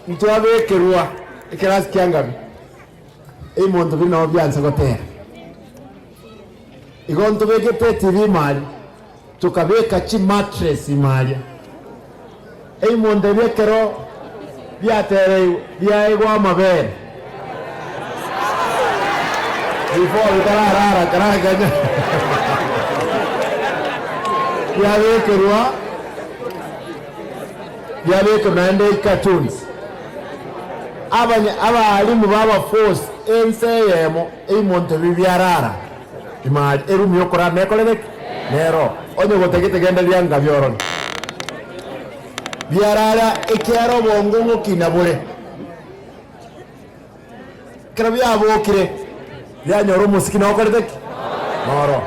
Ntwabekerwa ekerasi kia ngabi, ebimonto biria nabo biansa gotera. Igo ntobegete etibi ime aria, tokabeka chimattress ime aria. Ebimonto ebi ekero biatereigwe biaegwa amabere before bitararara karaganya biabekerwa Biabekwa naende cartoons. Abanya abalimu baba force ense eyemo ebimonto ebi biarara ime aria eroom yokorara nekorete ki? Nero. Onye gotagete genda riria nkabi orore. Biarara ekiara obongo ng'okina bore. Ekero biabokire bianyora omosiki nokorete ki? Noro.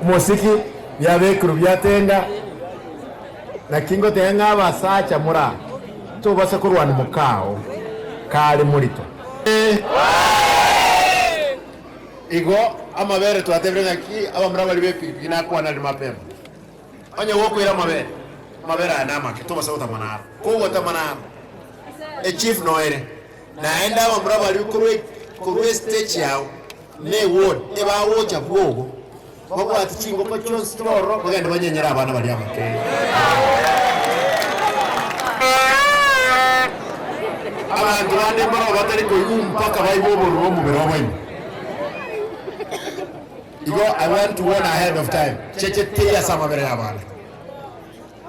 Omosiki biabekirwe biatenga, naki ngoteba ng'a abasacha more aa, tobasa korwania mokao kare morito. Igo amabere twatebire ng'aki abamura baria b'epigipigi nakwana aria mapema. Onye gokoira amabere, amabere aya namake, tobasa gotamwa naro. Kogotamwa naro, echief noere. Naende abamura baria korwa korwa estage yao na eward ebagocha bwogo, babwate chingoko chionsi chire ororo bagende banyenyere abana baria abake. Abanto bande mbaroo batari koigwa mpaka baigwe obororo omobere obo ime. Igo I want to warn ahead of time, cheche teri ase amabere y'abana.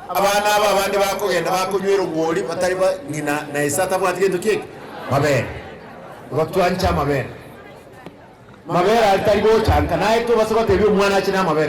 Abana aba abande bakogenda bakonywa erongori batari ba ng'ina na ise atabwati gento kieke? Mabere. Igo twanche amabere. Mabere aria tari gocha nka naye tobase gotebia omwana ache namabere.